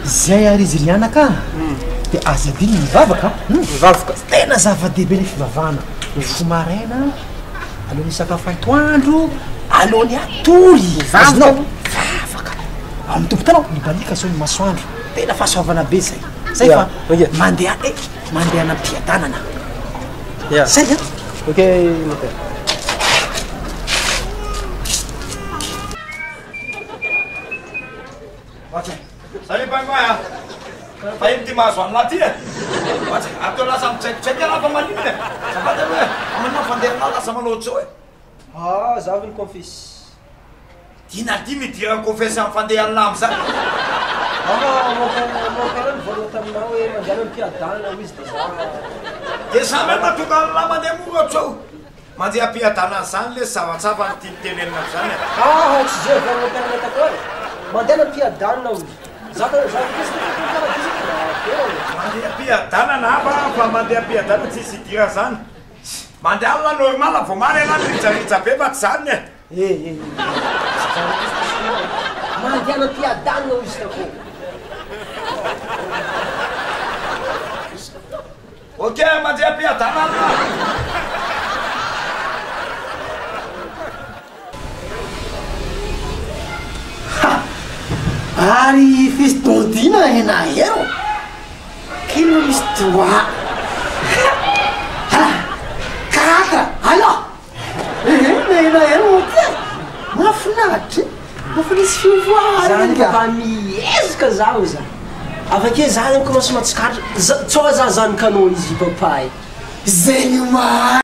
Zay ary izy ry anaka a! Dia aza adino ny mivavaka a! Mivavaka. Tena zava-dehibe ilay fivavahana. Mifoha maraina, alohan'ny hisakafo atoandro, alohan'ny hatory. Azonao? Mivavaka. Ao amin'ny Tompo hitanao, mibaliaka zao ny masoandro. Tena fahasoavana be zay. Zay fa mandeha e, mandehana am-piadanana. Zay an! Ok mon père. Salut Pingouin a! Fa ino ty mahazo an'lah ty e? Ohatsa, ary teo lasa mijaikojaika elah fa maninona e? Azafady aloha e! Fa maninona ny fandehan'lah lasa manao ohatr'izao e? Ah, za avy ni-confesse. Inona ty no idiran'ny confesse amin'ny fandehan'lah am'zany? Ah, mon père, mon père nivolagna taminah hoe mandehana am-piadana hoy izy de za. De zany hoe mahatonga an'lah mandeha mora ohatr'izao? Mandeha am-piadanana zany lesy zava-tsapa no tiany tenenina amzany e! Aa tsy zay avy any internet koa e! Mandehana am-piadanana hozy! Za ka za koa tsy tokony paradisa fa mba tena e! Mandeha am-piadanana hafa fa mandeha am-piadanana tsisy idirana zany! Mandeha alina normal vao mara ialahy mirijarija be fa tsy zany e! E e e tsy zany kosa ty soa e! Mandehana am-piadanana hozy tako! Ok mandeha am-piadanana. Ha! Ary fils d'Ondina ianareo? Quelle l'histoire? Ha! Quatre! Alors! Ehe ianareo ty e! Mahafinaritra e! Efa nisy fivoarana Zany nga. papa miezaka zaho za. Avake za zany commence mahatsikaritra za tsao za zanakanao izy papa e. Zegny marina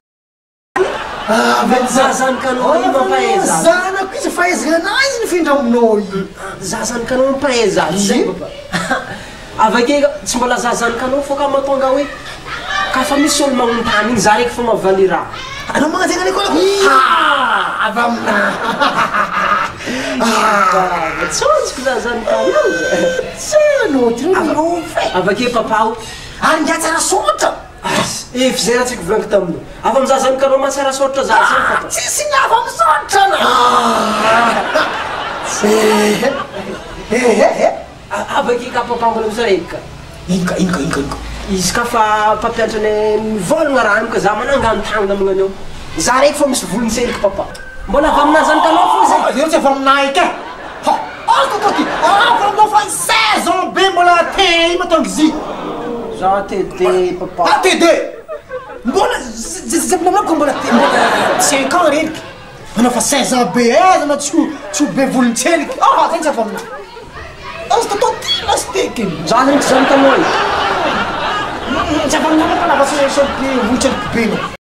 avy Za zanakanao io mampahay za. Zanako izy fahaizana anazy nifindra aminao io. Za zanakanao mampahay za tsy zay papa. Avake tsy mbola za zanakanao fô ka mahatonga hoe ka fa misy olo magnontany igny za raiky fô mahavaly raha. Anao magnanjegny anay koa Ha! Avy aminah. Baba, tsôntsiko za zanakanao za. Tsy anao ty ro miova e. Avake papa o. Ary ngiahy tsara sôtra. Efa zay raha tsiko volagniko taminao. Avy amin'za zanakanao mahatsara sôtra za zany papa. Tsisy ny hafa misaotra anah. Ehe ehe. Avy ka papa mbola misy araiky ka. Ino ka, ino ka, ino ka, ino ka. Izy ka fa mpampianatra anay mivôlagna raha amiko za manangano tagnana magnano eo. Za raiky fô misy volon-tseliky papa. Mbola avy aminà zanakanao fô zay. Zay tsy avy aminà eky e. Ha! Aza atao ty. Avy aminao fa 16 ans be mbola te ino mahatonga izy. Za TD papa. Ah TD! Mbola zay mbola mbola mbola 5 ans reriky. Anao fa 16 ans be aiza anao tsy ho tsy ho be volon-tseliky ah zay tsy avy aminah aza atao ty lasiteky Za zegny tsy zanakanao e. Tsy avy aminah manko lava be volon-tseliky be anao.